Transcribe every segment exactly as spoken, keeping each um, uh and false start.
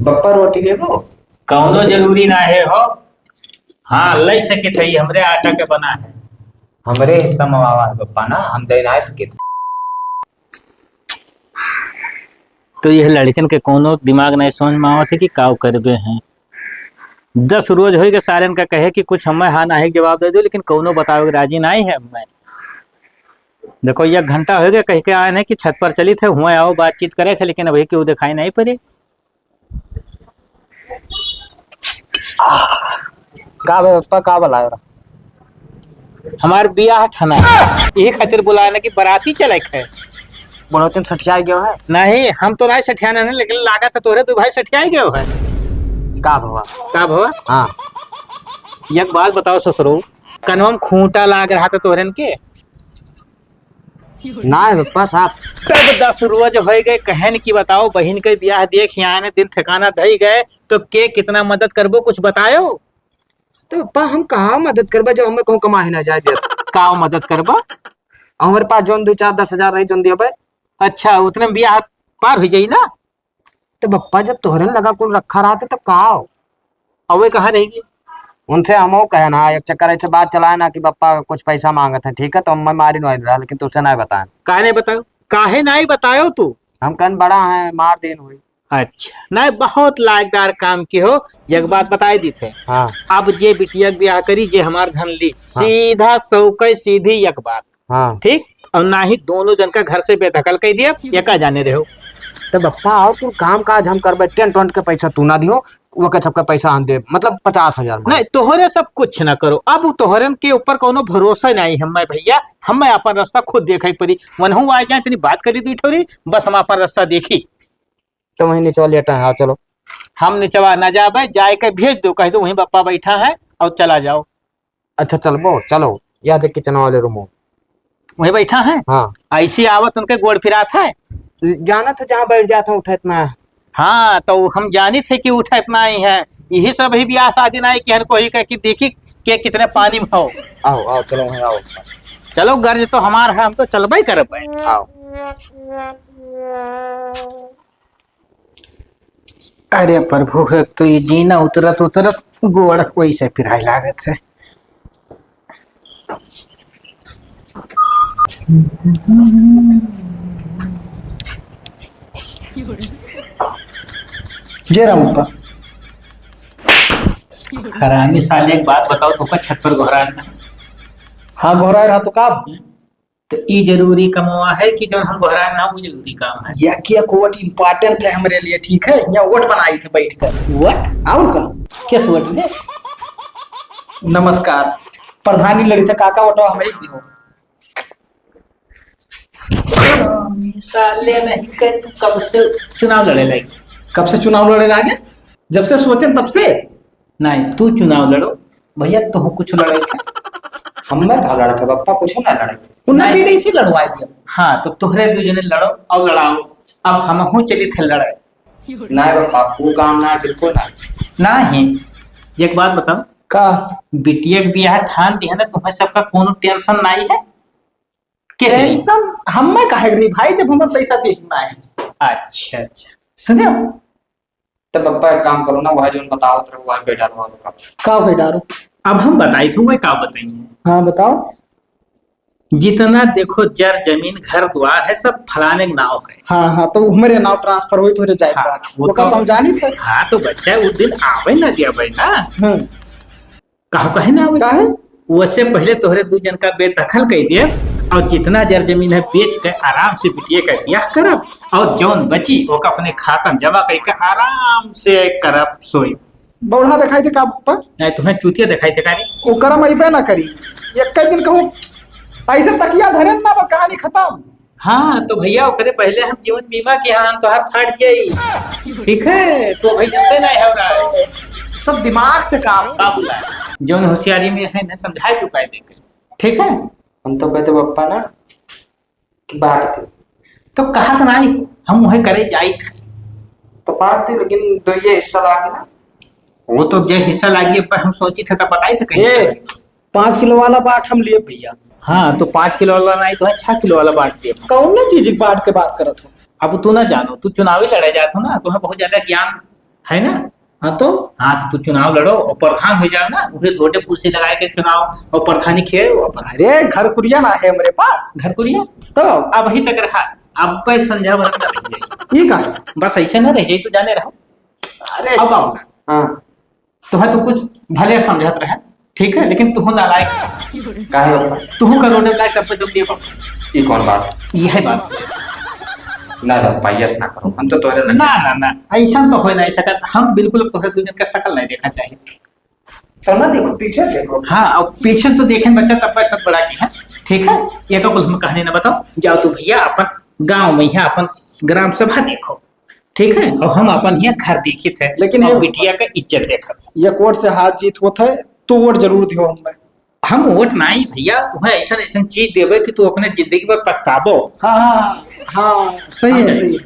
पप्पा, रोटी लेबो? कौनो जरूरी ना है हो। हाँ, ले सके थे, हमरे आटा के बना है। हमरे हिस्सा में आवा है पप्पा ना, हम दे ना सके थे। तो यह लड़कन के कौनो दिमाग नहीं समझ में आवत है कि काव करबे हैं। दस रोज होई के सारन का कहे कि कुछ हमें हाँ नाही के जवाब दे दो, लेकिन कौनो बतावे के राजी नाही है। मैं देखो, एक घंटा हो गया कह के आए हैं कि छत पर चली थे, हुआ आओ बातचीत करे थे, लेकिन अभी क्यों दिखाई नहीं पड़ी। का बे पप्पा, का बुलायो रहा? हमार बियाह ठना है, यही खातिर बुलाए ना कि बराती चले के है। बुढ़ौतिन सठियाई गयो है? नहीं, हम तो नहीं सठियाना है, लेकिन लागत है तोहरे दो भाई सठियाई गयो है। का भवा? का भवा? हाँ। एक बात बताओ ससुरो, कनवा में खूंटा लाग रहा था तोहरन के? ना है पप्पा साहब। तब दस रोज हो गए, कहन की बताओ, बहिन के बियाह देख यहाँ आने दिन ठिकाना धई गए, तो के कितना मदद करबो, कुछ बतायो? तो पप्पा, हम कहाँ मदद करबा जब हमें कहूँ कमाए ना जाए देत? का मदद करबा? हमारे पास जोन दो चार दस हजार रही, जोन दिया भाई। अच्छा, उतने में बियाह पार हो जाई ना? तो पप्पा, जब तोहरे लगा कुल रखा रहते तब का हो? अवे कहाँ रहेगी? उनसे हम वो कहे ना, एक चक्कर ऐसे बात चलाए ना कि पप्पा कुछ पैसा मांगत हैं, ठीक है, तो हम मारी नहीं रहा, लेकिन तुझसे नहीं बताए। काहे नहीं बतायो? काहे नहीं बतायो तू? हम कहन बड़ा है, मार देन हुई। अच्छा, नहीं, बहुत लायकदार काम की हो। एक बात बताई दी थे। हाँ। अब जे बिटिया के ब्याह करी, जे हमार धन ली, हाँ। सीधा सौके सीधी एक बात। हाँ। ठीक? और ना ही दोनों जन का घर से बेदखल कर दिया, ये का जाने रहो। तो बप्पा, और कुल काम काज हम करबे, टेंट वेंट के पैसा तू ना दियो, वो के सबके पैसा हम देब, मतलब पचास हजार में। नहीं, तोहरे सब कुछ ना करो, अब तोहरन के ऊपर कोनो भरोसा नहीं है, मैं भैया, हमें अपन रास्ता खुद देखे पड़ी। वनहु आ जाए, इतनी बात करी दू ठोरी, बस हम अपन रास्ता देखी। तो वहीं नीचे वाली अड्डा है, आओ चलो। हम निचवा ना जाबे, जाए के भेज दो, कह दो वहीं बप्पा बैठा है और चला जाओ। अच्छा चलबो, चलो, या देख किचन वाले रूम हो। वहीं बैठा है? हाँ। ऐसी आवत उनके गोड़ फिरात है? जाना था जहाँ बैठ जाता उठा इतना। हाँ, तो हम जानी थे कि उठा इतना ही है, यही सब ही ब्याह शादी ना है कि हन कोई कह कि देखी के कितने पानी में हो। आओ, आओ, चलो वहीं आओ। चलो, गर्ज तो हमार है, हम तो चलबे करबे। आओ। अरे प्रभु, एक तो ये जीना उतरत उतरत गोड़ वैसे पिराए लागत है। जय राम बापा। हरामी साले, एक बात बताओ, तोका छत पर गोहराए ना? हाँ, गोहराए रहा तो का? तो ई जरूरी कमवा है कि जौन हम गोहराए ना, वो जरूरी काम है। या क्या कोट important है हमरे लिए, ठीक है? यहाँ वोट बनाई थे बैठ कर। वोट? और का? किस वोट में? नमस्कार। प्रधानी लड़ी थे, काका वोटवा हमें ही दियो। साले नहीं कहे, तू कब से चुनाव लड़े लागे? कब से चुनाव लड़े लागे? जब से सोचे तब से। नहीं, तू चुनाव लड़ो भैया, तोहू कुछ लड़े के? हमें का लड़े के बप्पा, कुछ ना लड़े। उन्हें नहीं। बीडीसी लड़वाई दिया। हाँ, तो तोहरे दू जने लड़ो और लड़ाओ। अब हमहू चली थे लड़े। नहीं बप्पा, वो काम ना, बिल्कुल ना। नहीं, एक बात बताओ। का? बिटिया के बियाह ठान दिया ना, तुम्हें सबका कोनो टेंशन नहीं है? के करी? टेंशन हमें काहे करी भाई, जब हमें पैसा देखना है। अच्छा, अच्छा। सुनो, तो बप्पा एक काम करो ना, वह जोन बताओ तो वह पे डालो आप। का पे डालो? अब हम बताई थे, वह का बताइए। हाँ, बताओ। जितना देखो जर जमीन घर द्वार है, सब फलाने के नाव है। हाँ, हाँ, तो हमारे नाव ट्रांसफर हुई, तोहरे जाए हाँ, बात। वो वो का तो तो हम जानी थे। हाँ, तो बच्चा, वो दिन आवे ना दिया भाई ना। हम्म। काहो कहे ना आवे? काहे? वैसे पहले तोहरे दू जन का बेदखल कर दिए और जितना जर जमीन है बेच के आराम से बिटिया का ब्याह करब और जौन बची ओका अपने खाता में जमा करके आराम से करब सोई। बौढ़ा दिखाई दे का पप्पा? नहीं, तुम्हें चूतिया दिखाई दे का रे? ओकरा में अइबे ना करी। एक दिन कहूँ ऐसे तकिया धरे ना, बस कहानी खत्म। हाँ, तो भैया, ओकरे पहले हम जीवन बीमा के यहाँ हम तोहार फाट जाई। ठीक है, तो भाई, जब से नहीं हो रहा है। सब दिमाग से काम। बाबूलाल, जौन होशियारी में है ना, समझाए के उपाय देके। ठीक है? हम तो कहते बप्पा ना कि बांट दे। तो कहा तो नहीं, हम वही करे जाई थे। तो बांट दे, लेकिन दो ये हिस्सा लागे ना। वो तो जे हिस्सा लागी, अब हम सोची थे, तब बताई थे कहीं। ए, पाँच किलो वाला बाट हम लिए भैया। हाँ, तो पाँच किलो वाला नहीं, तो है छह किलो वाला बाट दिए। कौन ना चीज की बाट के बात करत हो? अब तू ना जानो, तू चुनावी लड़े जात हो ना, तुम्हें बहुत ज्यादा ज्ञान है ना? हाँ तो? हाँ, तो तू चुनाव लड़ो और प्रधान हो जाओ ना, उहे रोडे कुर्सी लगाए के चुनाव और प्रधानी खेलो अपन। अरे, घर कुरिया ना है हमरे पास। घर कुरिया? तो? अब वही तक रहा, अब पे संझा वरन ना रह जाई। ये का है? बस ऐसे ना रह जाई, तू जाने रहो। अरे। अब आओ। हाँ। तुम्हें तो कुछ भले समझत रहे, ठीक है, लेकिन तुहू नालायक। काहे बाबा? तुहू का रोडे लायक तब पे जब ये बाबा। ई कौन बात? यह बात। ना, ना, पाइयस ना करो, हम तो तोरे लगे। ना, ना, ना, ऐसा तो हो नहीं सकत। हम बिल्कुल अब तोहरे दुनिया का शकल नहीं देखा चाहिए। तो ना देखो, पीछे देखो। हाँ, अब पीछे तो देखे बच्चा तब पे तब बड़ा की है, ठीक है? ये तो कुल हम कहानी ना बताओ, जाओ तू भैया अपन गांव में यहाँ अपन ग्राम सभा देखो, ठीक है? और हम अपन यहाँ घर देखित है, लेकिन और ये बिटिया का इज्जत देखत। ये कोर्ट से हार जीत होत है, तो वोट जरूर दियो हमें। हम वोट नाई भैया, तुम्हें ऐसन ऐसन चीज देबे कि तू अपने जिंदगी भर पछताबो। हाँ, हाँ, हाँ, हाँ, सही है, समझे? सही है।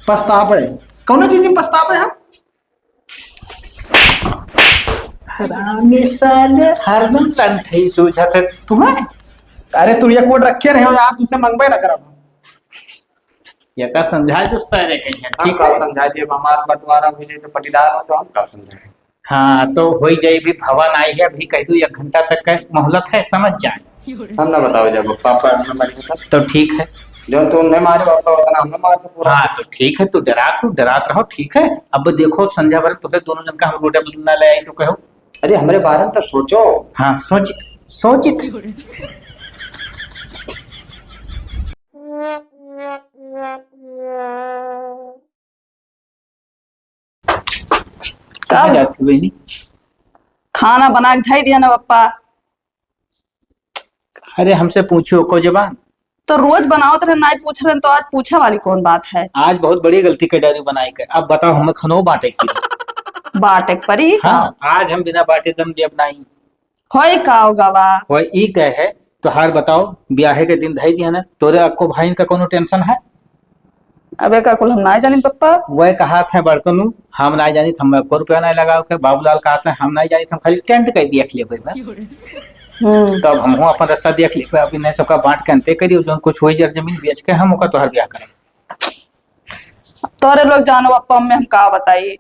पछताबे। कौनो चीज में पछताबे हम? हरामी साले, हरदम लंठई सूझत है तुम्हें। अरे, तू ये कोड रखे रहे हो यार, तुमसे मंगबे ना करब। ये का समझा जो सारे कहीं है, हम ठीक का है? समझा दिए, हमार बंटवारा हो जाए तो पटीदार हो तो हम का समझाए? हाँ, तो होई जाई, भी भवा नाई है, अभी कह दू एक घंटा तक का मोहलत है, समझ जाए। हम ना बताओ जब पापा हमें मारी तो। तो ठीक है। जो तू उन्हें मारे पापा, उतना हमें मार के पूरा। हाँ, तो ठीक है, तू डरात हो, डरात रहो, ठीक है। अब देखो, संझा भर तुझे दोनों जन का हम रोटा बदलना ले आई तो कहो। अरे, हमरे बारे में तो सोचो। हाँ, सोच, सोचित। कहाँ का? जात हो बहिनी? खाना बना के धई दिया ना पप्पा। अरे हमसे पूछो को जबान। तो रोज बनावत रहे, नाई पूछ रहे, तो आज पूछे वाली कौन बात है? आज बहुत बड़ी गलती कर डाली बनाई के। अब बताओ हमें खनो बांटे की। बांटे के परी का? हाँ, आज हम बिना बांटे दम देब नाई। होई का हो गवा? होई ई कहे है, तोहार बताओ, ब्याहे के दिन धई दिया ना, तोरे अक्को भाईन का कोनो tension है? अबे का कुल हम नाई जानित पप्पा। वह कहा था बड़कनू, हम नाई जानित, हम एको रुपया नाई लगाओ के, बाबूलाल कहा था, हम नाई जानित, हम खाली tent कह देख लेबे बस। हम्म। तब हमहू अपन रास्ता देख लेबे, अभी नहीं सबका बांट के अंते करी, जौन कुछ होई जर जमीन बेच के हम ओका तोहार ब्याह करब। तोरे लोग जानो पप्पा, हमें हम का बताई।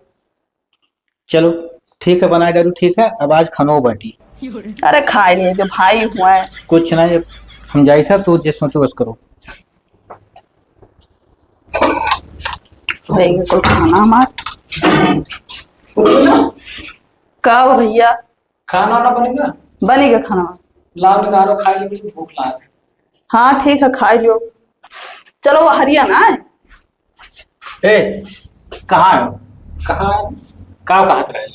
चलो ठीक है, बनाए डालू, ठीक है, अब आज खानो बाटी। अरे खाए लिए जो भाई हुआ है। कुछ नहीं, हम जाई था, तू जे सोचो बस करो। भाई को खाना हमार। का हो भैया? खाना ना बनेगा? बनेगा खाना। लाओ निकालो, खाए लिए, बड़ी भूख लाग है। हाँ ठीक है, खाए लियो। चलो वो हरिया ना है। ए, कहाँ है? कहाँ है? का कहत रहे?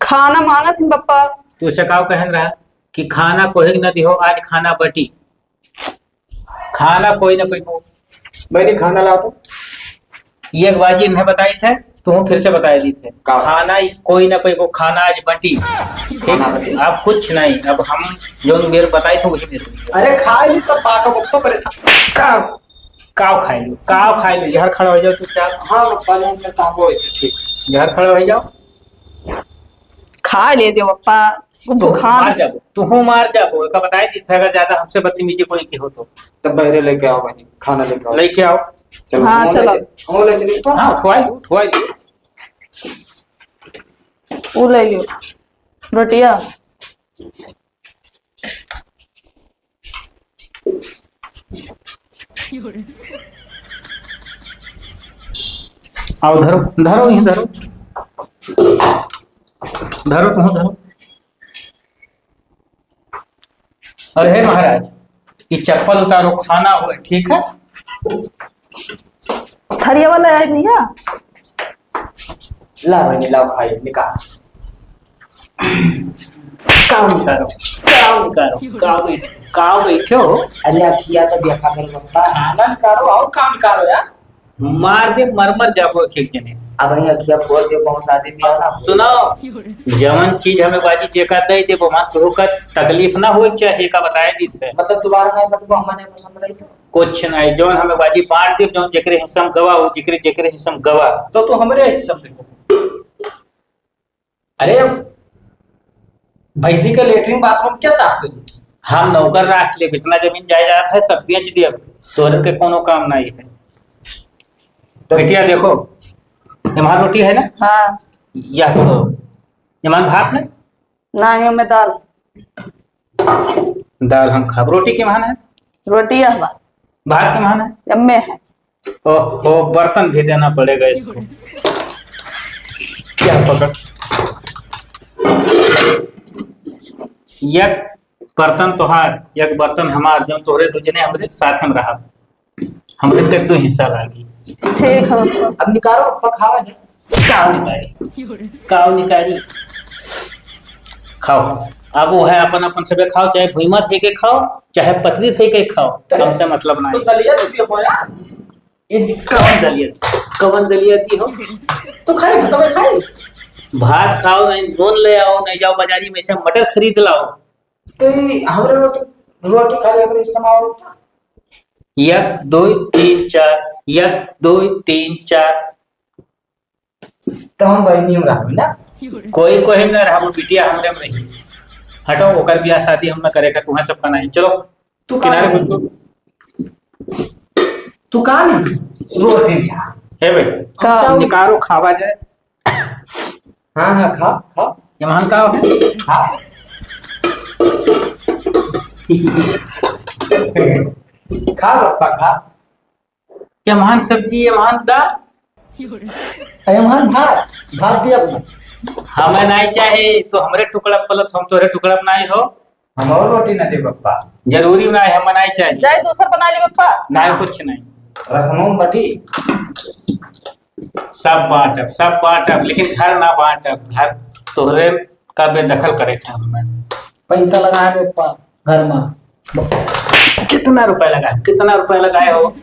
खाना मांगत हन पप्पा। तू से का कहन रहा कि खाना कोई न दिहो, आज खाना बटी। खाना कोई न पैबो। मैंने खाना ला तो। ये एक बाजी इन्हें बताई थे, तू फिर से बताई दी थे। का? खाना ही कोई न पैबो, खाना आज बटी। ठीक? खाना बटी। अब कुछ नहीं, अब हम जो मेरे बताई थे वही मेरे। अरे खाए ली तब बात हो, परेशान। का? काव खाए लो, काव खाए लो, यहाँ खड़ा हो जाओ चुपचाप। हाँ, पानी में तांबो ऐसे ठीक। यहाँ खड़ा हो जाओ। खा ले दे पप्पा, वो तू भूखान। मार जाबो, तू हूँ मार जाबो, एका बताए दी, अगर ज्यादा हमसे बदतमीजी कोई की हो तो। तब बहरे लेके आओ भाई, खाना लेके आओ। लेके आओ। चलो, हाँ, हम चलो। ले चल-, हम ले चली। हाँ, उठवाई लो, उठवाई लो। वो ले लियो, रोटिया। आओ, धरो, धरो, यहीं धरो। धरो, तुम धरो। अरे हे महाराज, ये चप्पल उतारो, खाना हो, ठीक है? थरिया वाला है भैया। ला बहिनी, लाओ खाई, निकाल। काव निकालो, काव निकालो, काव बैठ-, काव बैठे हो? अरे अखिया तो देखा करो पप्पा। खाना निकालो और काम निकालो यार। मार दे, मर मर जाबो एक एक जने। अब ये अखिया फोड़ दे, बहुत शादी ब्याह ना हो। सुनो, जवन चीज हमें बाजी जेका दे देबो, वहाँ केहू का तकलीफ ना होए के चाहिए, का बताए दी से। मतलब दोबारा नहीं बटबो, हमारे पसंद रही तो। कुछ नहीं, जौन हमें बाजी बांट दे, जौन जेकरे हिस्सा में गवा हो, जेकरे, जेकरे हिस्सा में गवा। तो तू हमरे हिस्सा में देखो। अरे, भैंसी के लेटरिन बाथरूम क्या साफ करी? हम नौकर राख लेब, इतना जमीन जायदाद है, सब बेच देब, तोहरे के कोनो काम नहीं है। तो बिटिया देखो, एम्हर रोटी है ना? हाँ। यह तो, एम्हर भात है? ना, एम्हर दाल। दाल हम खाब। रोटी केम्हर है? रोटी है हमार। भात केम्हर है? एम्मे है। ओहो, बर्तन भी देना पड़ेगा इसको। क्या पकड़, एक बर्तन तोहार, एक बर्तन हमार, जौन तोहरे दू जने हमरे साथ में रहा, हमरे तक दो हिस्सा लागी। ठीक है। अब निकारो, पकावा जा। काव निकारी, काव निकारी। खाओ, अब वो है अपन अपन सबे खाओ, चाहे भुइमा धइ के खाओ, चाहे पतली धइ के खाओ, अरे, हमसे मतलब ना तो है। दलिया तो पियो यार। ये कवन दलिया? कवन दलिया की हो? तो खाई, भात में खाई। भात खाओ, नहीं नून ले आओ, नहीं जाओ बाजारी में से मटर खरीद लाओ। तो ये हमरे रोटी, रोटी खा ले, हमरे समाओ। एक, दो, तीन, चार, एक, दो, तीन, चार। तो हम बहनी में रहबे ना। कोई, कोई में ना रहबो, बिटिया हमरे में रही। हटो, ओकर बियाह शादी हम ना करे का, तुम्हें सबका नहीं। चलो, तू किनारे कहाँ घुस को। तू कहाँ नहीं? रोटी खा। हे भाई, का? निकारो, खावा जाए। हाँ, हाँ, खा, खा। ये महान का है? खा। खा, बप्पा, खा। ये महान सब्जी, ये महान दाल। अरे महान भात, भात दिया अपना। हमें नहीं चाहे, तो हमरे टुकड़ा पलत, हम तोरे टुकड़ा नहीं हो। हम और रोटी ना दे, बप्पा। जरूरी ना है, हम नहीं चाहे। जाए, दूसर बना ली, बप्पा। नहीं, कुछ नहीं। रसमोम बटी। सब बांटब, सब बांटब, लेकिन घर ना बांटब। घर तोहरे का बेदखल करे के हमें। पैसा लगाए बप्पा घर में। कितना रुपया लगाए, कितना रुपया लगाए हो?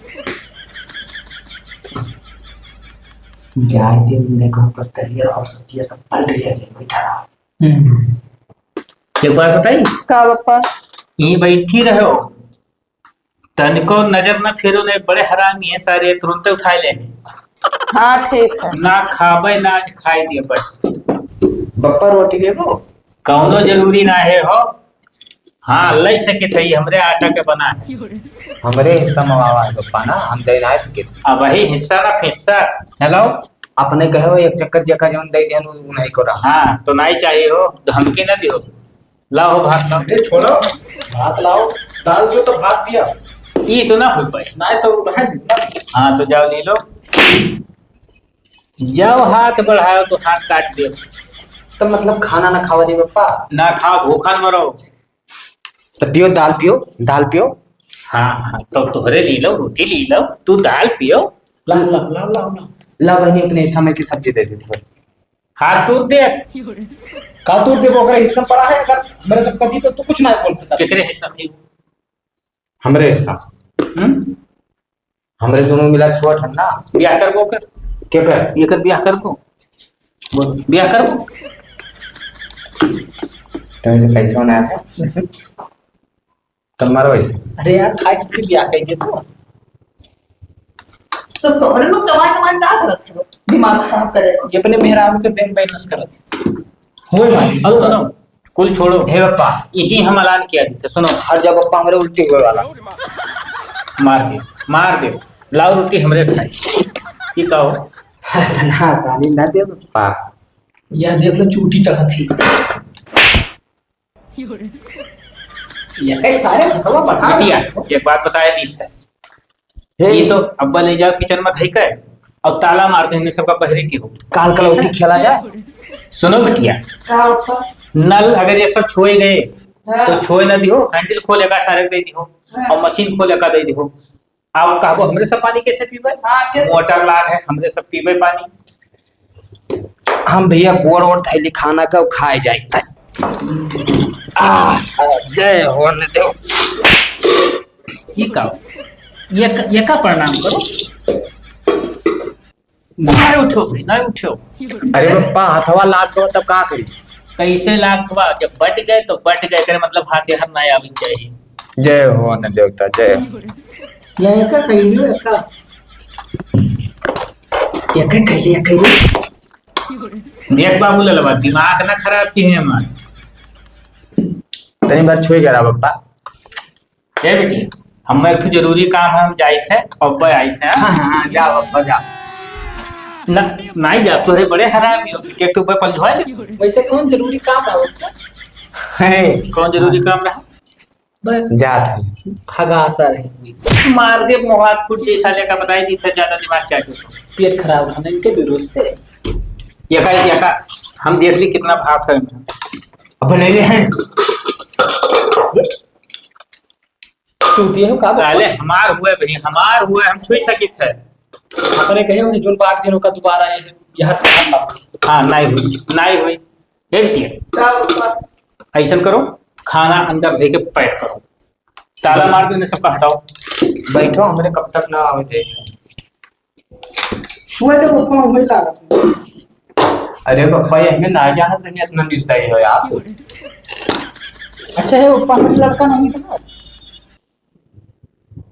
जाए दिन देखो, पर करियर और सब चीजें सब पलट गया, बैठा रहा। हम्म। एक बात बताई? का बप्पा? यहीं बैठी रहो, तनिको नजर न फेरो, नहीं बड़े हरामी है सारे, तुरंत उठाए ले। हाँ, ठीक है। ना खाबे, ना आज खाए दिए, बस। बप्पा रोटी लेबो? कौनो जरूरी ना है हो। हाँ, ले सके थे, हमरे आटा के बना है। हमरे हिस्सा में आवा है बप्पा ना, हम दे ना सके थे। अब वही हिस्सा ना हिस्सा। हेलो? अपने कहे हो एक चक्कर जेका जौन दे देन, उ नहीं को रहा। हाँ, तो नहीं चाहिए हो, धमकी ना दियो। लाओ भात लाओ। अरे छोड़ो, भात लाओ, दाल दियो तो भात दिया। ई तो ना हो पाए। ना तो है ना। हाँ, तो जाओ ले लो। जाओ हाथ बढ़ाओ तो हाथ काट दे। तो मतलब खाना ना खावा दे बप्पा? ना खाओ, भूखन मरो। तो पियो, दाल पियो, दाल पियो। हाँ, हाँ, तो तोहरे ले लो, रोटी ले लो, तू दाल पियो। ला, ला, ला, ला, ला। ला बहनी, अपने समय की सब्जी दे दे थोड़ी। हाथ तोड़ दे। का तोड़ दे? वो अगर हिस्सा पड़ा है, अगर मेरे से कभी तो तू कुछ ना बोल सकता। केकरे हिस्सा में? हमरे हिस्सा। हम्म? हमरे दोनों मिला छोट है ना। ब्याह करबो कर। के कर? ये कर ब्याह करबो। बोल, ब्याह करबो। तो इसे पैसा ना है। तब मारो ऐसे। अरे यार, खाए के फिर ब्याह कइके तो। तो तोहरे लोग कमाए कमाए का करत हो? दिमाग खराब करे हो। ये अपने मेहरारू के बैंक बैलेंस करत हो। होए मालिक। अब सुनो, कुल छोड़ो। हे बप्पा। यही हम ऐलान किया जी, तो सुनो। हट जा बप्पा, हमरे उल्टी होए वाला। मार दे, मार दे। लाओ रोटी हमरे खाई। ये का हो? ना, साली ना दे बप्पा। या देख लो, चूटी चढ़त ही। ये कई सारे भगवा बढ़ा बिटिया, रहे हो। एक बात बताए दी है। हे। ये तो अब्बा ले जाओ किचन में धई के और ताला मार दे, इन्हें सबका बहरे की हो। काल कलौटी खेला जाए। सुनो बिटिया, का होता? नल अगर ये सब छुए गए, हाँ। तो छुए ना दिहो, हैंडल खोल एका सारे दे दिहो, हाँ। और मशीन खोल एका दे दिहो। अब कहबो, "हमरे सब पानी कैसे पीबे?" हाँ, कैसे? मोटर लाग है, हमरे सब पीबे पानी। हम भैया गोड़ वोड़ धैली खाना का खाए जाए। आ, जय हो न देव। ये का? ये का, ये का प्रणाम करो? नहीं उठो भाई, नहीं उठो। अरे बप्पा, हथवा लाग गवा तब का करी? कैसे लाग गवा? जब बट गए तो बट गए, करे मतलब हाथे हर ना आवे चाहिए। जय हो न देवता, जय हो। या एका कइलियो, एका। एका कइले, एका कइले। देख बाबू ललवा, दिमाग ना खराब की है हमार। तनी बार छुई गया बप्पा। ए बेटी, हम एक ठो जरूरी काम है, हम जाइत है, अब्बे आइत है। हाँ, हाँ, हाँ, जाओ अब्बा, जाओ। ना, नाहीं जा, तोहरे बड़े हरामी हो, के तू पे पलझुआ ले। वैसे कौन जरूरी काम रहा उसका? है। कौन जरूरी काम रहा? बस। जात है। हगासा रहे। मार दे, मुँह हाथ फूट जाए, साले का बताई दी था, ज्यादा दिमाग चाटे। पेट खराब है ना इनके विरोध से। यका, यका, हम देख ली कितना भात है। अब ले ले हैं। चूतिए हो का? साले हमार हुए भाई, हमार हुए, हम छुई सकित है। अपने कहे उन्हें जोन बांट दिन ओका दोबारा ये, यहाँ से हम बांट। हाँ, नाहीं हुई, नाहीं हुई। ये बिटिया, का बात? ऐसन करो, खाना अंदर दे के पैक करो, ताला मार दो, इन्हें सबका हटाओ। बैठो, हमरे कब तक ना आवे दे। सुबह के पप्पा वही लागत है। अरे पप्पा, ये हमें ना जानत रहे, इतना निर्दयी हो यार। अच्छा है पप्पा, हमारे लड़का नहीं था।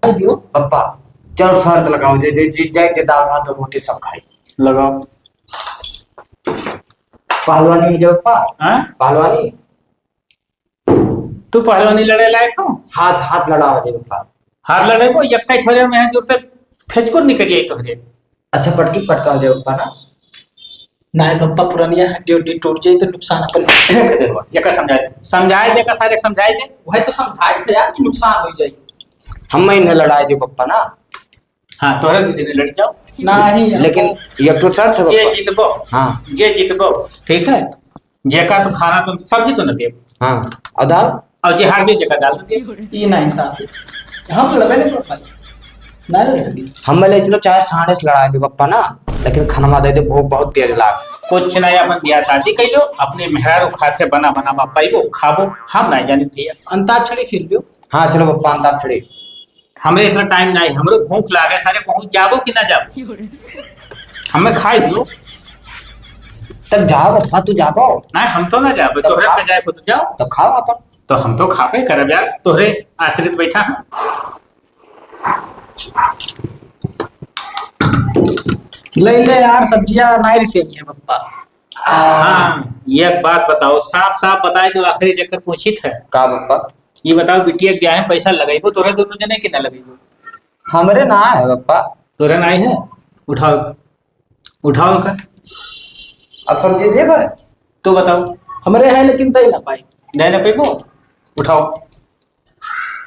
दियो। पप्पा, चल शर्त लगाओ, जे, जे जीत जाए, जे दाल भात और रोटी सब खाई। लगाओ। पहलवानी में जाओ पप्पा। हाँ? पहलवानी। तू पहलवानी लड़े लायक हो? हाथ, हाथ लड़ाओ जे पप्पा। हाथ लड़े को, यक्का ठोरे में है, जोर से फेंचकुर निकल जाए तोहरे। अच्छा, पटकी पटकाओ जे पप्पा ना। नाहीं पप्पा, पुरनिया हड्डी उड्डी टूट जाई तो नुकसान अपन। यका समझाए दे, समझाए दे, का सारे समझाए दे। वही तो समझाए थे यार कि नुकसान हो जाई। हम इन्हें लड़ाई दे पप्पा ना। हाँ, तोहरा दू दिन लड़ जाओ। नाहीं, लेकिन हमको एक ठो शर्त है जे पप्पा। जीतबो, हाँ। जे जीतबो, ठीक है, जेका तो खाना तो सब्जी तो न देब। हाँ, और दाल? और जे हार गई जेका दाल न देब। ई ना इंसाफ है। हम लड़बे नहीं कर पाए। ना लड़ सकी। हम ले चलो चाहे साढ़े से लड़ाई दे पप्पा ना, लेकिन खनवा दे दे, भूख बहुत तेज लाग। कुछ ना, अपन बियाह शादी कर लो, अपने मेहरारू खाते बना बना पाइबो, खाबो, हम ना जाने भैया। अंताक्षरी खेल लो। हाँ, चलो पप्पा, अंताक्षरी। हमरे इतना टाइम नाहीं, हमरो भूख लागे, सारे पहुँच जाबो कि ना जाबो? हमें खाए दियो। तब जाओ पप्पा, तू जाबो। नाहीं, हम तो ना जाबो, तब तोहरे खा। पे जाए को तो जाओ। तो खाओ अपन। तो हम तो खाबे करब यार, तोहरे आश्रित बैठा है। ले ले यार, सब्जियां नाहीं रिसेनी है पप्पा। हाँ, एक बात बताओ, साफ साफ बताए दो, आखिरी चक्कर पूछित है। का पप्पा? ये बताओ, बिटिया के ब्याह में पैसा लगइबो तोरे दोनों जने कि ना लगइबो? हमरे ना है पप्पा। तोरे नाहीं है? उठाओ, उठाओ का। अब सब्जी देबे? तो बताओ। हमरे है लेकिन दे ना पाई। दे ना पाइबो? उठाओ।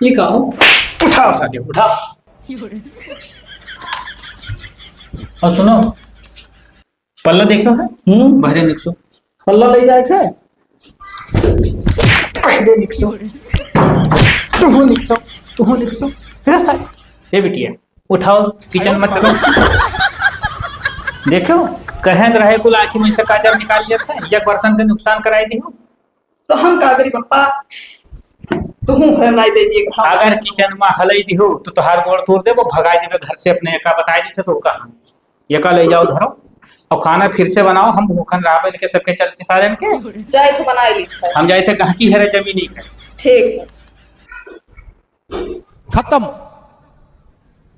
ये का हो? उठाओ साले, उठाओ। और सुनो, पल्ला देखो है? हम्म। बहरे निकसो। पल्ला ले जाए के? बहरे निकसो। तू हो निकसो, तू हो निकसो। फिर साले। ए बिटिया, उठाओ, किचन मत करो। देखो, कहें रहे कुल आँखी में से काजर निकाल लेते हैं, एक बर्तन के नुकसान कराई दिहो। तो हम का करी पप्पा, तुहूँ है नाहीं दे दिए। अगर किचन में हलई दिहो, तो तोहार गोड़ तोड़ देबो, भगाई देबे घर से अपने, एका बताई देते तो का हम। एका ले जाओ धरो, और खाना फिर से बनाओ, हम भूखन रहबे इनके सबके चलते सारे इनके। जाए तो बनाए ली। हम जाए थे कहाँ की हेरे जमीन ही है। ठीक है। खत्म।